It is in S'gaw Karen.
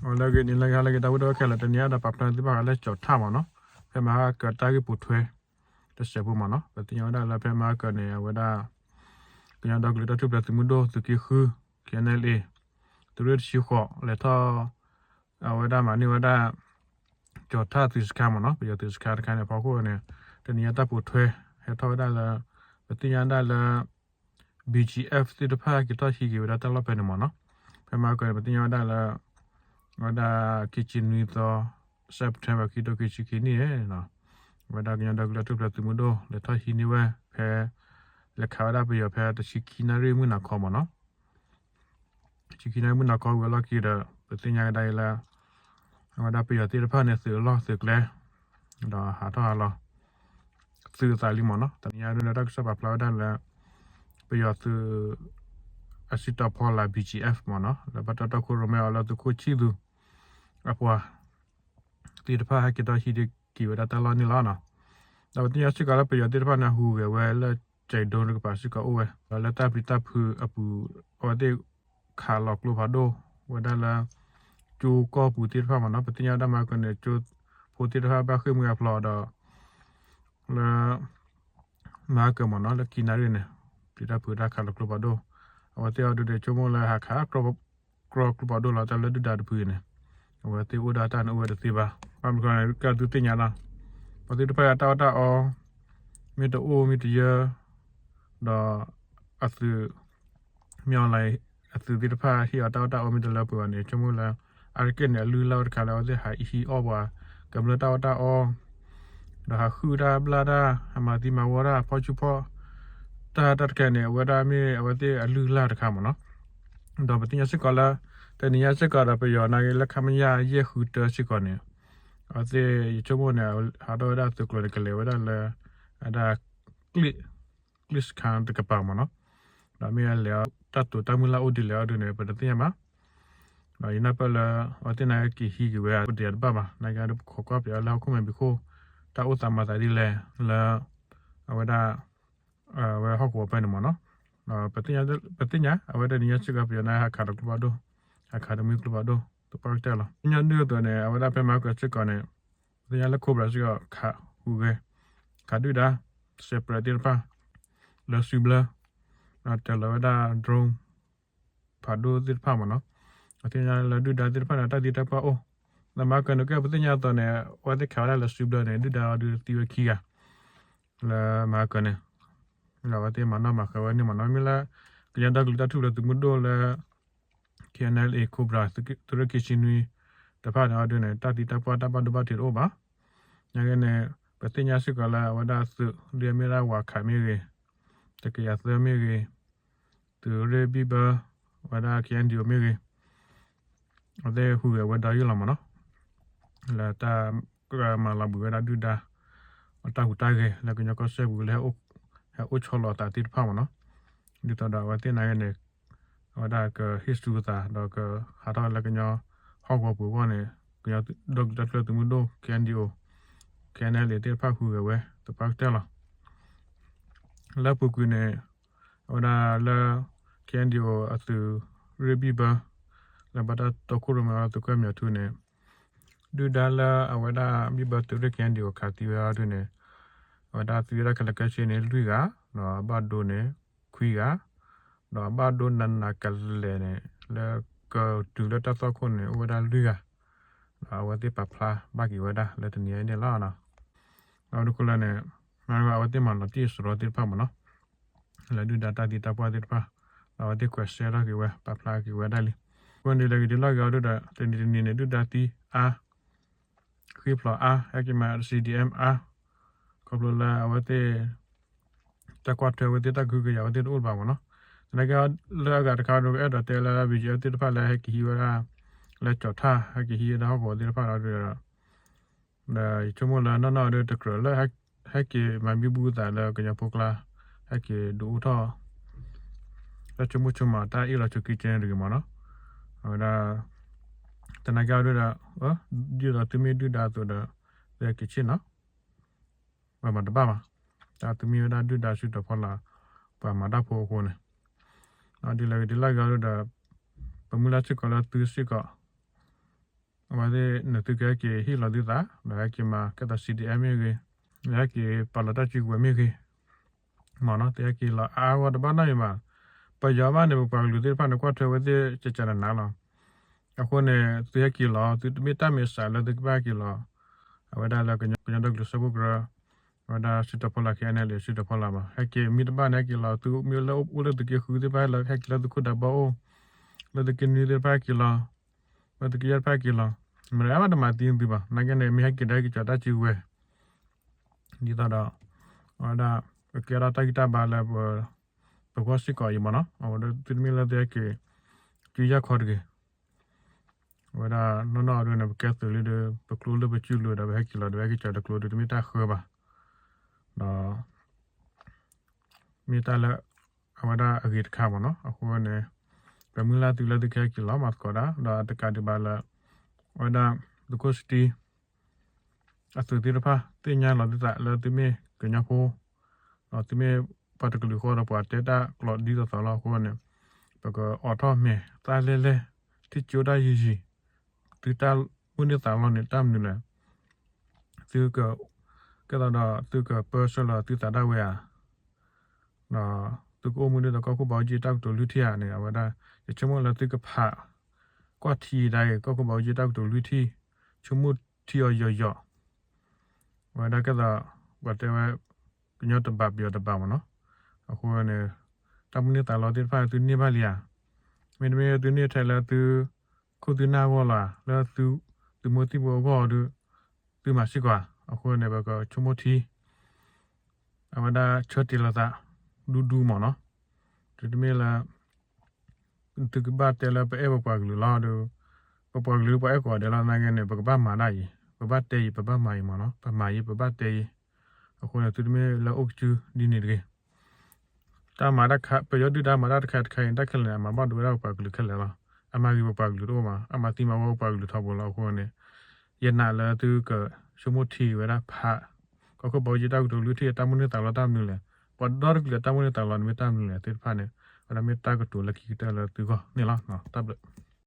အလၢဂ့ၤန့ၣ် လၢဂ့ၤ လၢဂ့ၤ တၢ်ဝဲတဝဲခဲလၢာ် တနံၤအံၤဒီးပာ်ဖျါသ့ၣ်တဖၣ်လၢကၠီၤထၣ်မ့ၢ်နီၤ, ဖဲမဟါကတၢ်ဂ့ၢ်ပိာ်ထွဲ တစဲးဖိမ့ၢ်နီၤ, ပသ့ၣ်ညါဝဲဒၣ်လၢဖဲမဟါကန့ၣ် အဝဲဒၣ် ကညီဒီကလုာ်တၢ်ထူၣ်ဖျဲးသုးမုၢ်ဒိၣ် သုးက့ဃု K N L A သုးရ့ၣ်တဆံဃိး လဲၤထီၣ် အဝဲဒၣ်မၤန့ၢ်ဝဲဒၣ် ကၠီၤထၣ်သုးစခါမ့ၢ်နီၤ, ပယီၤသုးစခါတခါန့ၣ် ဖီခိၣ်န့ၣ် တနံၤအံၤတၢ်ပိာ်ထွဲ ဟဲထီၣ်ဝဲဒၣ်လၢ ပသ့ၣ်ညါဒၣ်လၢ B G F သ့ၣ်တဖၣ်က့ၤထီၣ်ဟံးက့ၤဝဲဒၣ်တၢ်လီၢ်ဖဲန့ၣ်မ့ၢ်နီၤ, ဖဲမဟါကန့ၣ် ပသ့ၣ်ညါဝဲဒၣ်လၢ ဝဲဒၣ်ခံဆံနွံသီ September ခံထိခံဆံခံနံၣ်န့ၣ် ဝဲဒၣ်ကညီဒီကလုာ်တၢ်ထူၣ်ဖျဲးသုးမုၢ်ဒိၣ် လဲၤထီၣ်ဟံးန့ၢ်ဝဲဖဲ လဲၤခးဝဲဒၣ်ပယီၤဖဲတဆံခံနၣ်ရံၣ်မုၢ်နၤခီမ့ၢ်နီၤ, တဆံခံနၣ်ရံၣ်မုၢ်နၤခီဝံၤအလီၢ်ခံဒီး ပသ့ၣ်ညါကဒါအံၤလၢ အဝဲဒၣ်ပယီၤသ့ၣ်တဖၣ်န့ၣ် သုးအလီၢ်သုးကျဲ ဒီးဟးထီၣ်ဟးလီၤ သုးအသးလံမ့ၢ်နီၤ, တနံၤအံၤဒ်န့ၣ် တၢ်ကစီၣ်ပာ်ဖျါဝဲဒၣ်လၢ ပယီၤသုး အစံးထီၣ်ဖီလာ် B G F မ့ၢ်နီၤ, လၢဘၣ်တၢ်တီခိၣ်ရိၣ်မဲအီၤလၢသုးခိၣ်ဆံၣ်သူး အပှၤ သ့ၣ်တဖၣ်ဟဲက့ၤထီၣ်ဟံးက့ၤဝဲဒၣ်တၢ်လီၢ်န့ၣ်လီၤနီၤ, ဒီးပသ့ၣ်ညါစ့ၢ်ကီးလၢပယီၤသ့ၣ်တဖၣ်န့ၣ် ဟူးဂဲၤဝဲလၢ ကၠဲးဒိတကပၤစ့ၢ်ကီးအိၣ်ဝဲ ဒီးလၢတၢ်ပျံၤတၢ်ဖုးအပူၤ အဝဲသ့ၣ် ခးလီၤကျိဖးဒိၣ်ဝဲဒၣ်လၢ ကၠိကီၢ်ပူၤသ့ၣ်တဖၣ်မ့ၢ်နီၤ, ပသ့ၣ်ညါဝဲဒၣ်မၤကန့ၣ် ကၠိဖိသ့ၣ်တဖၣ်ဘၣ်ဃ့ၢ်မှံဟးဖျိးဒီး လၢ မၤကမ့ၢ်နီၤ လၢခံနၣ်ရံၣ်န့ၣ် ပျံၤတၢ်ဖုးတၢ်ခးလီၤကျိဖးဒိၣ်, အဝဲသ့ၣ်အီၤဒုးန့ၣ် ဆိကမိၣ်လၢဟးခး ကြၢးကျိဖးဒိၣ်လီၤတၢ်လၢဒုၣ်ဒါတဖုအံၤန့ၣ်, အဝဲသ့ၣ်အိၣ်ဒၣ်တၢ်န့ၣ်အိၣ်ဝဲတသ့ဘၣ်, ဘၣ်မနုၤဃိန့ၣ် ကဲသုသ့ၣ်ညါလီၤ, ပှၤသ့ၣ်တဖၣ်အတၢ်အီၣ်တၢ်အီ မ့ၢ်တအိၣ်မ့ၢ်တယၢ ဒီး အသုး မ့ၢ်အီၤလၢ အသုးသ့ၣ်တဖၣ်ဟ့ၣ်အီၤတၢ်အီၣ်တၢ်အီမ့ၢ်တလၢပှဲၤဘၣ်န့ၣ် ဆိကမိၣ်လၢ အါတက့ၢ်န့ၣ် အလုၢ်အလၢ်အိၣ်တခါလၢအဝဲသ့ၣ်ဟးဟံးအီၣ်ပှၤ ကမျၢၢ်တၢ်အီၣ်တၢ်အီ ဒီးဟးဃုတၢ်ဘျၣ်တၢ် ဟးမၤသံမၤဝီတၢ် ဖီၣ်ဆူၣ်ဖီၣ်တၢ် တၢ်တခါန့ၣ် အဝဲဒၣ်မ့ၢ်အဝဲသ့ၣ်အလုၢ်အလၢ်တခါမ့ၢ်နီၤ, ဒီးပသ့ၣ်ညါစ့ၢ်ကီးလၢ တနံၤညါစ့ၢ်ကီးဒီးပယီၤနာ်က့လၢ ခမရ ယဲၢ်ဃုတၢစ့ၢ်ကီးန့ၣ် အဝဲသ့ၣ်ယဆိကမိၣ်န့ၣ် ဟးထီၣ်ဝဲဒၣ်သုးကျိၤန့ၣ် ကလဲၤဝဲဒၣ်လၢ အဒၣ် ကျ့ၣ် ကျ့ၣ်စခါတကပၤမ့ၢ်နီၤ, ဒီးမ့ၢ်အလဲၤအီၤ တၢ်တိာ်တၢ်မုၢ်လၢ်အိၣ်ဒ်လဲၣ်အီၤဒ်န့ၣ် ပတသ့ၣ်ညါဘၣ်, ဒီးယနၢ်ပၢၢ်လၢ အဝဲသ့ၣ်နာ်က့က့ၤဟံးက့ၤဝဲ ပတယၤတဘၣ်ဘၣ် နာ်က့ဒီးပခိးကွၢ်ပယီၤလၢဟီၣ်ခိၣ်မဲာ်ဘံးခိၣ် တၢ်အိၣ်သးမၤသးဒ်လဲၣ်လၢ အဝဲဒၣ် အဝဲဟီၣ်ကဝီၤဖဲန့ၣ်မ့ၢ်နီၤ, ပသ့ၣ်ညါ အဝဲတနံၤညါစ့ၢ်ကီးပယီၤနာ်က့ဟးခးဒီးကျိဖးဒိၣ်, ဟးခးတမှံၤကျိဖးဒိၣ်သပှၢ်ကတၢၢ်လီၤ. ပသ့ၣ်ညါဒ်သိးန့ၣ် အဝဲဒၣ်ဖဲမဟါကစ့ၢ်ကီးန့ၣ် ပသ့ၣ်ညါလၢ Cobra စ့ၢ်ကီးခးဟူးဂဲၤ ခးဒုၣ်ဒါ separate သ့ၣ်တဖၣ် လၢစုဘျၢ ဒီးတၢၤလီၤဝဲဒၣ် drone ဖးဒိၣ်သ့ၣ်တဖၣ်မ့ၢ်နီၤ, ပသ့ၣ်ညါလၢဒုၣ်ဒါသ့ၣ်တဖၣ်န့ၣ် တၢ်သံတၢ်ပှၢ်အိၣ်, ဒီးမဟါကန့ၣ်ကဲပသ့ၣ်ညါအသိးန့ၣ် အဝဲသ့ၣ်ခးဝဲဒၣ်လၢစုဘျၢန့ၣ် ဒုၣ်ဒါအီၤဒုးသံဝဲခံဂၤ လၢမဟါကန့ၣ်, ဒီးအဝဲသ့ၣ်မၤနီၣ်မၤဃဲၤဝဲန့ၣ်မ့ၢ်နီၤ, မ့ၢ်လၢ ကညီဒီကလုာ်တၢ်ထူၣ်ဖျဲးသုးမုၢ်ဒိၣ်လၢ K N L A Cobra သုးရ့ၣ်ခံဆံနွံ တဖၣ်န့ၣ်အီၤဒုးန့ၣ် တၢ်သံတၢ်ပှၢ်တၢ်ဘၣ်ဒိဘၣ်ထံးတအိၣ်ဘၣ်. နာ်က့န့ၣ် ပသ့ၣ်ညါစ့ၢ်ကီးလၢအဝဲဒၣ်သုး ဒ်အမ့ၢ်ဒၣ်ဝၤခးမ့ၢ်ဂ့ၤ, တကယၤသၢမ့ၢ်ဂ့ၤ, သုးရ့ၣ်ဘံၣ်ဘၢ ဝဲဒၣ် K N D O မ့ၢ်ဂ့ၤ အဝဲသ့ၣ်ဟူးဂဲၤဝဲဒီးယုၢ်လီၤမ့ၢ်နီၤ, လၢတၢ်ကမၤလီၤဘှံးဝဲဒၣ်ဒုၣ်ဒါ အတၢ်ဟူးတၢ်ဂဲၤလၢကညီကီၢ်စဲၣ်ပူၤလၢ ဟဲအိၣ်ဆီလီၤအသးသ့ၣ်တဖၣ်မ့ၢ်နီၤ, ဒ်သိးဒီးအဝဲသ့ၣ်နာ်က့န့ၣ် အဝဲဒၣ်ကဟ့ၣ်ဆူအသး ဒီးကဟးထီၣ်လၢကညီဟီၣ်ကဝီၤပူၤအဂီၢ်န့ၣ် ကညီဒီကလုာ်တၢ်ထူၣ်ဖျဲးသုးမုၢ်ဒိၣ် K N D O K N L A သ့ၣ်တဖၣ်ဟူးဂဲၤဝဲသပှၢ်ကတၢၢ်လီၤ. လၢအပူၤကွံာ်န့ၣ် အဝဲဒၣ်လၢ K N D O အသုးရ့ၣ်ဘံၣ်ဘၢ လၢဘၣ်တၢ်တီခိၣ်ရိၣ်မဲအီၤလၢသုးခိၣ်အဲၣ်မၠးထူန့ၣ် ဒုၣ်ဒါလၢအဝဲဒၣ်ဘံၣ်ဘၢသုးရ့ၣ် K N D O ခးသံဝဲအီၤဒုးန့ၣ် အဝဲဒၣ်သံဝဲဒၣ်ခဲလၢာ်ခဲဆ့န့ၣ် လွံၢ်ဂၤ, ဒီးအဘၣ်ဒိန့ၣ် ခွံဂၤ, ဒီးအဘၣ်ဒိနးနးကလဲာ်န့ၣ် လၢကတုၤလၢတၢ်သွၣ်ခိၣ်န့ၣ် အိၣ်ဝဲဒၣ်လွံၢ်ဂၤ, ဒီးအဝဲသ့ၣ်ပာ်ဖျါဘၣ်က့ၤဝဲဒၣ်လၢတနံၤအံၤန့ၣ်လီၤ. ဒီးဒ်ခိၣ်လၢန့ၣ် အဝဲသ့ၣ်မၤလီၤတံၢ်စရီသ့ၣ်တဖၣ်မ့ၢ်နီၤ လၢဒုၣ်ဒါတၢ်သံတၢ်ပှၢ်သ့ၣ်တဖၣ်, ဒီးအဝဲသ့ၣ်ကွဲးစဲထီၣ်က့ၤဝဲ ပာ်ဖျါက့ၤဝဲဒၣ်လံ. အဃိန့ၣ် လဲၤဂ့ၤဒ်လဲၣ်ဂ့ၤအီၤဒုးဒီး တနံၤတနံၤန့ၣ် ဒုၣ်ဒါသံအါ, ဃ့ၢ်ဖျိးအါ, ဟဲက့ၤမၤ C D M အါ, ခီဖျိလၢအဝဲသ့ၣ် တၢ်ကွၢ်ထွဲဝဲသ့ၣ် တၢ်ကဟုကယာ်ဝဲသ့ၣ်တအိၣ်ဘၣ်မ့ၢ်နီၤ. သနာ်က့ လၢအဂၤတခါဒီး အဲၣ်ဒိးတဲလၢ B G F သ့ၣ်တဖၣ်လၢဟဲက့ၤဟံးဝဲဒၣ် လၢကၠီၤထၣ် ဟဲက့ၤဟံးဝဲဒၣ်ဟီၣ်ကဝီၤသ့ၣ်တဖၣ်ဒီး ဒီးယဆိကမိၣ်လၢနီၢ်နီၢ်ဒီးတကြၢးလၢ ဟဲက့ၤမၤဘံဘူသးလၢကညီဖိကျါ ဟဲက့ၤဒုးအိၣ်ထီၣ် တၢ်ဆိကမိၣ်ဆိကမးတၢ်အ့ၣ်လိာ်ဆိးက့ကဲန့ၣ်တဂ့ၤမ့ၢ်နီၤ. အဝဲဒၣ် သနာ်က့အီၤဒုးဒီး ဒ်သိးသုမ့ၢ်ဒုၣ်ဒါအသိးဒီး သုဟဲက့ၤဆ့ၣ်နီၤ ပှၤမၤတဘၣ်ဘၣ်. တၢ်သုမ့ၢ်ဝဲဒၣ်ဒုၣ်ဒါစုတီၤဖီလာ် ပှၤမၤတၢ်ဖိအဃိန့ၣ် ဒ်လဲၣ်ဂ့ၤဒ်လဲၣ်ဂ့ၤအီၤဒုးဒီး ပမုၢ်လၢ်စ့ၢ်ကီးလၢသုစ့ၢ်ကီး အဝဲသ့ၣ်န့ၣ် သုကဟဲက့ၤဟ့ၣ်လီၤသုသး ဒီးဟဲက့ၤမၤကဲသိး C D F မ့ၢ်ဂ့ၤ, ဟဲက့ၤပာ်လီၤတၢ်စုကဝဲၤမ့ၢ်ဂ့ၤ မ့ၢ်နီၤ သုဟဲက့ၤလီၤအါအါဂီၢ်တဘၣ်နီတမံၤဘၣ်. ပယီၤမးန့ၣ် ပပှၤကလုာ်သ့ၣ်တဖၣ်န့ၣ် ကွၢ်ထွဲဝဲသ့ၣ်ကကနနၤလီၤ. အဃိန့ၣ် သုဟဲက့ၤလီၤ သုတမ့ၢ်တၢ်မဲာ်ဆှးလၢသုကဘၣ်ဟဲက့ၤလီၤ အဝဲဒၣ်လၢကညီဒီကလုာ်စၢဖှိၣ်ကရၢ အဝဲဒၣ်စုတီၤဖီလာ် K N L A စုတီၤဖီလာ်ဘၣ်. ဟဲက့ၤမ့ၢ်တဘၣ်န့ၣ် ဟဲက့ၤလီၤ သုမ့ၢ်လၢအိၣ်လၢသုးက့ဃုသ့ၣ်တဖၣ်လၢ ဟဲက့ၤလၢသုးခိၣ်ဒးဘီအိၣ် လၢသုးက့နွံသ့ၣ်တဖၣ်ဟဲက့ၤလီၤ လၢသုးက့ယဲၢ်တဖၣ်ဟဲက့ၤလီၤ. မ့ၢ်အါမးတမၤသံသုဘၣ် နာ်က့န့ၣ် မ့ၢ်ဟဲက့ၤဒီးဟဲက့ၤကၠီၤတၢ်စုကဝဲၤ ဒ်သိးဒီး အဝဲဒၣ် ပကဲထီၣ်တၢ်ဂံၢ်တၢ်ဘါလၢ ပဂီၢ်စ့ၢ်ကီးအံၤမ့ၢ်နီၤ အဝဲဒၣ်သုတမ့ၢ်လၢသုဟဲက့ၤ စုယၢ်ခီတဂ့ၤ အဝဲဒၣ်နီၢ်နီၢ်အဒိန့ၣ် ပကဲသုးလံဒီး ပကျိလၢပစုလိၤဒီး ပဟဲက့ၤလီၤဒီး ပဟဲက့ၤကၠီၤတကျိဒီး တမ့ၢ်တၢ်ဃၢဘၣ်. ဒီး မ့ၢ်တၢ်လၢ အဝဲဒၣ်အဂ့ၤတခါမ့ၢ်နီၤ. အဃိန့ၣ် ပမုၢ်လၢ်သုလၢသုကဟဲက့ၤလီၤမၤသကိးတၢ် ဒီးအတကးဒံးဘၣ်လၢ အဝဲဒၣ် သုးခိၣ်စတံ အသုးသ့ၣ်တဖၣ် သ့ၣ်ညါလီၤသုသးလၢသုမ့ၢ်ကညီဖိ ဒီးသုမ့ၢ်ပှၤတကလုာ်ဃီဒီး ပှၤတဲတၢ်ကျိာ်ဒ်သိးသိးလီၤ. အဃိန့ၣ် ပကအီၣ်ထီၣ်မဲာ်သၣ်လဲၢ်လဲၢ် ထံၣ်ကၠိတၢ်ယံၤယံၤ သုတၢ်မုၢ်န့ၢ်သးလီန့ၣ် တၢ်မနုၤလဲၣ် သုက ကဲသိးဒီးသုကပၢဆှၢလီၤသုသးဒၣ်ဝဲဧါ ဒီးသုကအိၣ်မူဒ်သိးကီၢ်ခိၣ်ဘးအူကၠံတၢ်ကတိၤလွံၢ်ထံၣ်ဧါန့ၣ် အဝဲဒၣ် ယဆိကမိၣ်လၢသုကဖး ကွၢ်ထံဒၣ်အံၤ ကီၢ်ခိၣ်ဘးအူကၠံတၢ်ကတိၤလွံၢ်ထံၣ် ဆိကမိၣ်ထံအီၤယီၤယီၤ အဝဲဒၣ်ကဲသိး ပှၤတဲဝဲ ကညီတဘးပယီၤတဘးမ့ၢ်နီၤ. အဃိန့ၣ် တၢ်မုၢ်န့ၢ်သးလီသ့ၣ်တဖၣ်သုန့ၢ်ဘၣ်လံဧါ. မ့တမ့ၢ်သုန့ၢ်ထဲလၢသု ခိၣ်သုနၢ်အဂီၢ်လီၤ လၢသု သုးမုၢ်သံၣ်ဘိအဂီၢ်ဒီး သုမၤစ့ၢ်ကီးဧါ. အဃိန့ၣ် ပကဆိကမိၣ်ထံ အဝဲဒၣ်ဆၢတ့ၢ်လိာ်သး ဒူဒူမ့ၢ်နီၤ. သုတမ့ၢ်လၢ သုကဘၣ်တဲလၢပအဲၣ်ပပှၤကလုာ်လီၤဒီး ပပှၤကလုာ်ပှၤအဲၣ်ကိးဂၤဒဲးလီၤ. နာ်က့န့ၣ် ပကဘၣ်မၤဒၣ်အံၤ ပဘၣ်တဲအံၤ ပဘၣ်မၤအံၤမ့ၢ်နီၤ. ပမၤအံၤ ပဘၣ်တဲအံၤ. အဃိန့ၣ် သုတမ့ၢ်လၢအိၣ်ကစုဒ်န့ၣ်တဂ့ၤ. တၢ်မၤတၢ်တခါ ပယီၤဒုၣ်ဒါမၤတၢ်တခါတခါအံၤ တၢ်ခဲလၢာ်န့ၣ် အမၤဘၣ်ဒိဝဲဒၣ်ပပှၤကလုာ်ခဲလၢာ်လီၤ. အမၤဂ့ၤပပှၤကလုာ်တအိၣ်ဘၣ် အမၤသံမၤဝီပပှၤကလုာ်ထီဘိလီၤ. အဃိန့ၣ် ယနာ်လၢသုကဆိကမိၣ်ထံဝဲဒၣ်ဖး ကီၢ်ခိၣ်ဘးအူကၠံတၢ်ကတိၤလွံၢ်ထံၣ်အတၢ်မုၢ်န့ၢ်သးလီတၢ်မနုၤလဲၣ် ပှၤဒီတကလုာ်အတၢ်မုၢ်န့ၢ်သးလီန့ၣ်မ့ၢ်တၢ်မနုၤလဲၣ်သ့ၣ်တဖၣ်န့ၣ် အဝဲဒၣ်မ့ၢ်တၢ်ကတိၤလၢခံကတၢၢ်လၢသုဂီၢ်န့ၣ်လီၤ. တၢ်ဘျုး